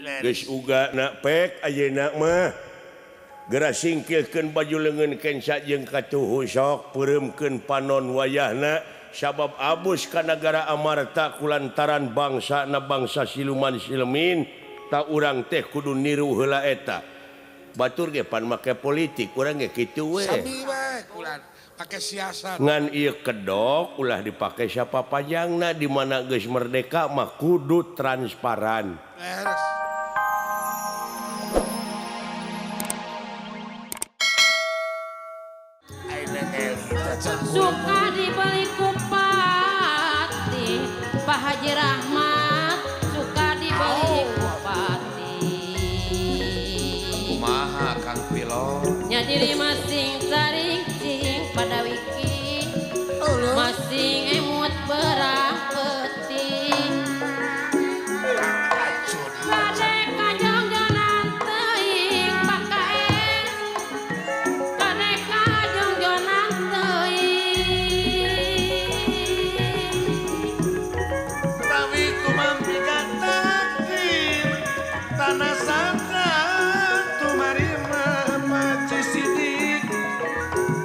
Geus uga na pek ayeuna mah geura singkilkeun baju leungeun kenca jeung katuhu sok peureumkeun panon wayahna sabab abus ka nagara Amarta kulantaran bangsa na bangsa siluman silemin ta urang teh kudu niru heula eta. Batur ge pan make politik urang ge kitu we. Sami we kulan pake siasat. Ngan ieu kedok ulah dipake siapa panjangna di mana geus merdeka mah kudu transparan. Beres. Suka dibeli kupati Pak Haji Rahmat suka dibeli kupati kumaha Kang Pilot nya diri masing caricing pada wiki masing emut berang peting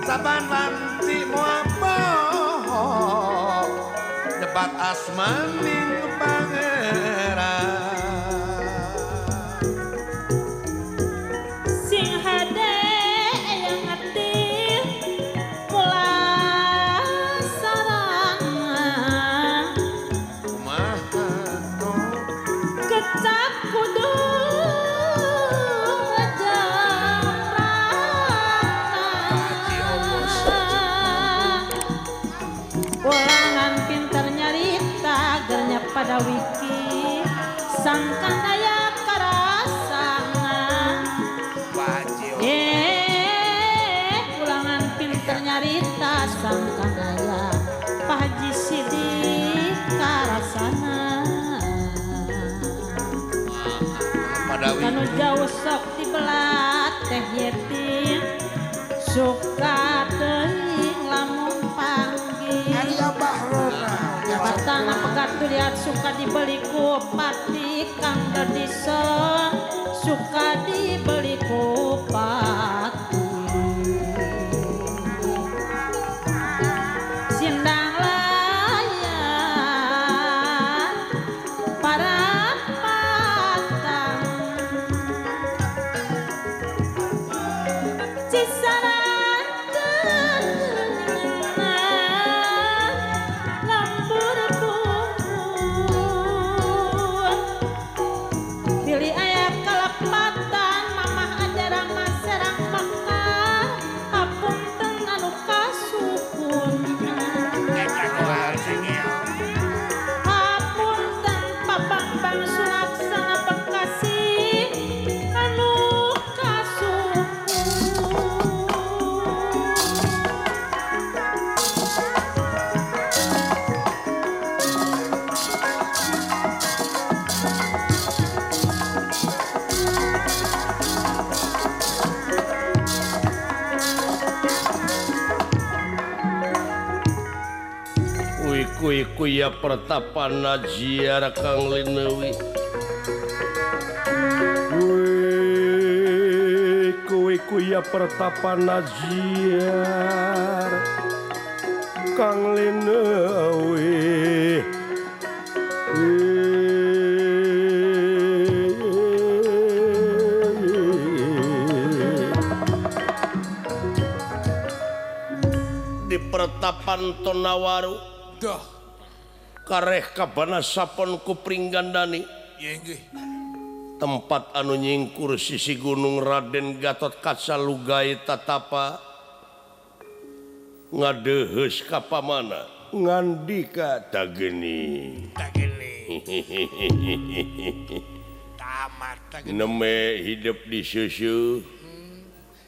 saban wanci moal poho nyebat asmaning pangeran sing hade yang ngerti mula sarana kumaha kecap kudu pada wiki sangkan daya karasana ulangan pinter nyarita sangkan daya Pak Haji Sidik karasana kanu jauh sok dibelat teh yetim suka teuing lamun panggil Tanah pegat lihat suka dibeli kupati Kang Dodison suka dibeli kupati sindang layar para patang cisaran Kuya pertapana ziarah Kang Linewi Kui kuya pertapana ziarah Kang Linewi Di pertapan Tonawaru Duh kareh kabana sapon ku Pringgandani tempat anu nyingkur sisi gunung Raden Gatot Kaca Lugai tatapa ngadeheus ka pamana ngandika tageni tageni tamat tageni neme hidup di susu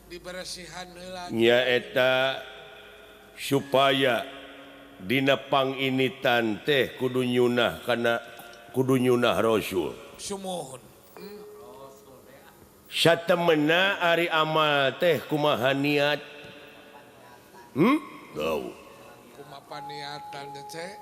diberesihan heula nyaeta supaya dina panginitan teh kudu nyunah kana kudu nyunah Rasul. Sumuhun. Satemena ari amal teh kumaha niat? Tahu. Kumaha niatan teh?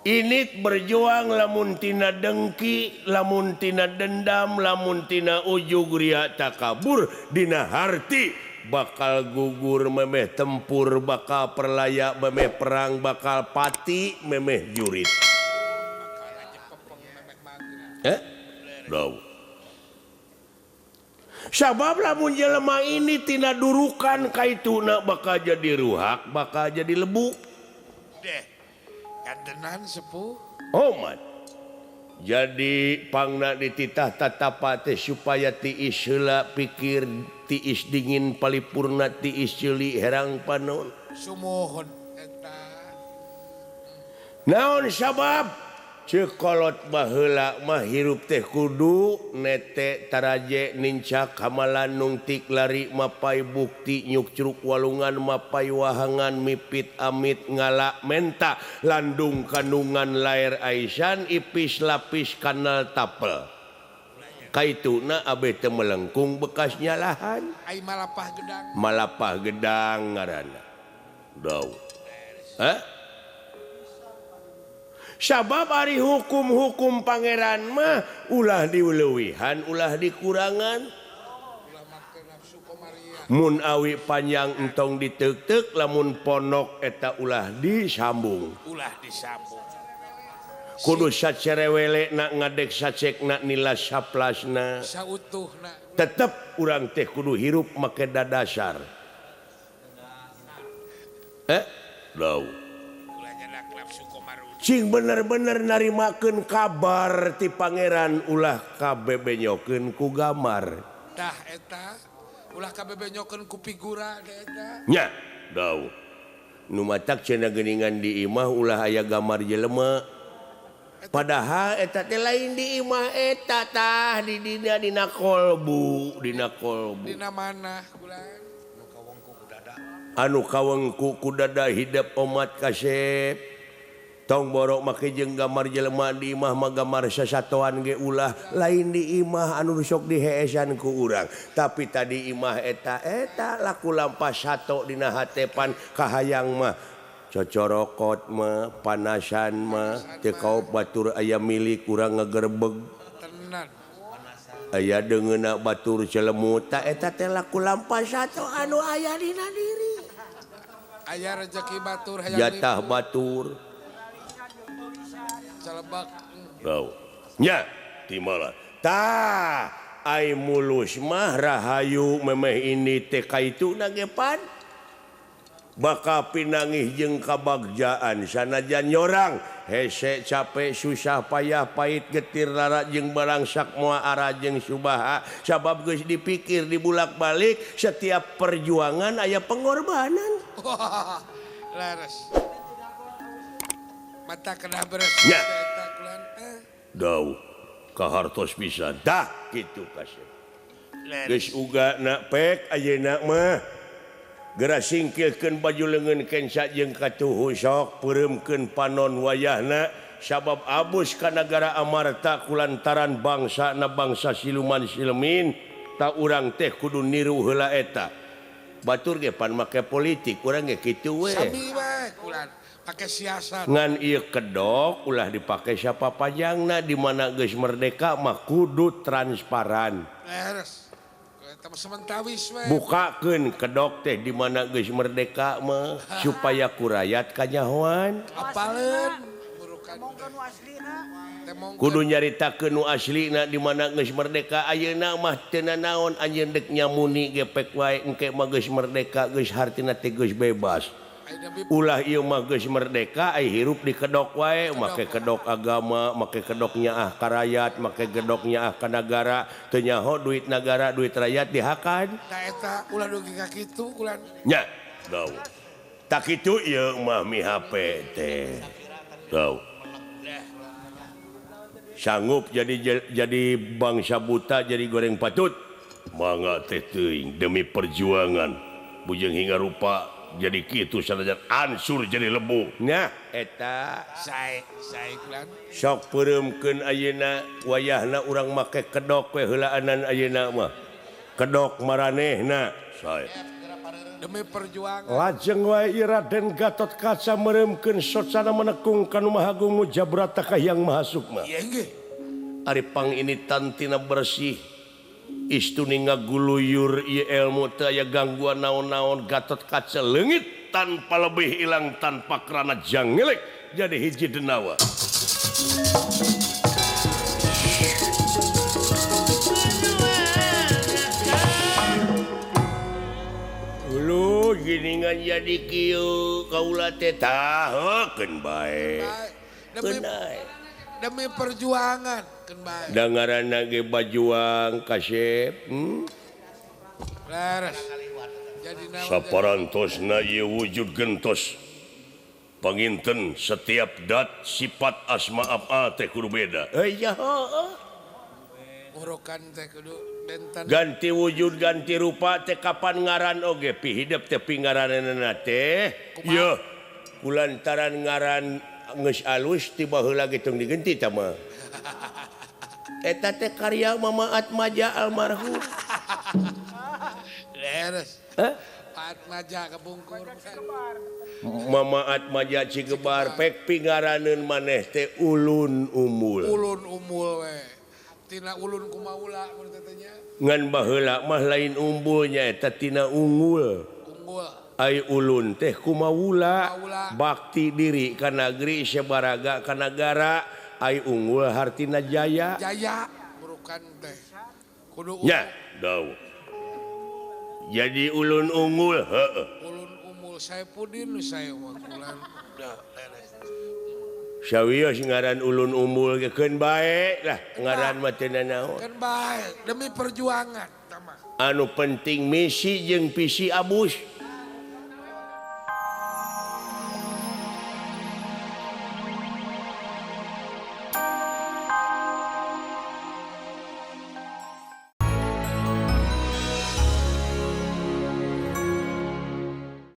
Init berjuang lamun tina dengki, lamun tina dendam, lamun tina ujug ria takabur dina harti bakal gugur memeh tempur, bakal perlaya memeh perang, bakal pati memeh jurit. Dau. Sabab lamun jelema ini tina durukan kaituna bakal jadi ruhak, bakal jadi lebu. Deh. Kandenan sepuh. Omat. Jadi pangna dititah tatapa teh supaya tiis heula pikir, tiis dingin palipurna, tiis ceuli herang panon. Sumuhun eta. Naon sabab? Ceuk kolot baheula mah hirup teh kudu nete taraje nincak hamalan nungtik lari mapai bukti nyukcruk walungan mapai wahangan mipit amit ngala menta landung kandungan lair aisan ipis lapis kanal tapel kaituna abeh teu melengkung bekas nyalahan ai malapah gedang malapah gedang ngaranna dau hah. Sabab ari hukum-hukum pangeran mah ulah dileuwihan ulah dikurangan. Mun awi panjang entong diteuk-teuk lamun ponok eta ulah disambung. Ulah disambung. Kudu sacerewele na ngadek sacekna nila saplasna. Sautuhna. Tetep urang teh kudu hirup make dadasar. Dau. Cing bener-bener narimakeun kabar ti pangeran ulah kabebenyokeun ku gamar. Tah eta ulah kabebenyokeun ku figura eta. Nya, dau. Nu matak cenah geuningan di imah ulah aya gamar jelema. Padahal eta teh lain di imah eta tah di dina dina kolbu, dina kolbu. Dina mana kulan? Anu kawengku ku dada hidep omat kasep. Tong borok make jeung gambar jelema di imah mah gambar sasatoan ge ulah lain di imah anu sok diheesan ku urang tapi tadi imah eta eta laku lampah sato dina hatepan kahayang mah cocorokot mah panasan mah teu kaop batur aya milik urang ngagerbeg tenan aya deungeuna batur celemut ta eta teh laku lampah sato anu aya dina diri aya rezeki batur hayang jatah batur celebak. Bau. Nya, timala. Tah, ai mulus mah rahayu memeh ini teh kaituna ge pan. Bakal pinangih jeung kabagjaan sanajan nyorang hese capek susah payah pahit getir lara jeung barangsak moal ara jeung subaha sabab geus dipikir dibulak-balik setiap perjuangan aya pengorbanan. Laras. Mata kena beres. Ya. Dau kahartos pisan. Dah kitu kasih. Geus uga na pek ayeuna mah. Geura singkilkeun baju leungeun kenca jeung katuhu sok peureumkeun panon wayahna sabab abus ka nagara Amarta kulantaran bangsa na bangsa siluman silemin ta urang teh kudu niru heula eta. Batur ge pan make politik urang ge kitu we. Sami we kulan. Pakai siasat. Ngan ieu kedok ulah dipake siapa panjangna di mana geus merdeka mah kudu transparan. Leres. Sementawis we. Bukakeun kedok teh di mana geus merdeka mah supaya ku rakyat kanyahoan. Apaleun. Kudu nyaritakeun nu aslina di mana geus merdeka ayeuna mah teu nanaon anjeun deuk nyamuni ge pek wae engke mah geus merdeka geus hartina teh geus bebas. Ulah ieu mah geus merdeka ai hirup di kedok wae make kedok agama make kedok nyaah ka rakyat make kedok nyaah ka nagara teu nyaho duit nagara duit rakyat dihakan tah eta ulah dugi ka kitu kulan nya dau tak kitu ieu mah mi HP teh dau sanggup jadi bangsa buta jadi goreng patut mangga teh teuing demi perjuangan bujeng hingga rupa jadi kitu sanajan ansur jadi lebu. Nah eta sae sae kulan sok peureumkeun ayeuna wayahna urang make kedok we heulaanan ayeuna mah kedok maranehna sae Demi perjuangan. Lajeng wae Raden Gatot Kaca mereumkeun socana menekung ka Nu Maha Agung Mujabrata ka Hyang Maha Sukma. Iya nggih. Ari pang ini tantina bersih. Istuni ngaguluyur ieu ilmu teu aya gangguan naon-naon Gatot Kaca leungit tanpa lebih ilang tanpa kerana jangelek jadi hiji denawa. Ulu giningan jadi kieu kaula teh tahekeun bae. Demi perjuangan keun bae. Da ngaranna ge bajuang kasep. Leres. Jadi saparantosna ieu wujud gentos. Panginten setiap dat sifat asma apa teh kudu beda. Iya heuh. Urukan teh kudu benten. Ganti wujud ganti rupa teh kapan ngaran oge pihidep teh pingaranna teh. Yeuh kulantaran ngaran geus alus ti baheula ge tong digenti tah mah. Eta teh karya Mama Atmaja almarhum. Leres. Hah? Atmaja kebungkur. Mama Atmaja Cigebar pek pingaraneun maneh teh ulun umul. Ulun umul we. Tina ulun kumaula mun teh nya. Ngan baheula mah lain umbulnya eta tina unggul. Unggul. Ai ulun teh kumawula. Bakti diri ka nagri sabaraga ka nagara ai unggul hartina jaya. Jaya burukan teh. Kudu nya dawuh. Jadi ulun unggul heeh. Ulun umul Saipudin saya mah ulan. Sawios ngaran ulun umbul ge keun bae lah ngaran mah teu nanaon. Keun bae demi perjuangan tah mah. Anu penting misi jeung visi abus.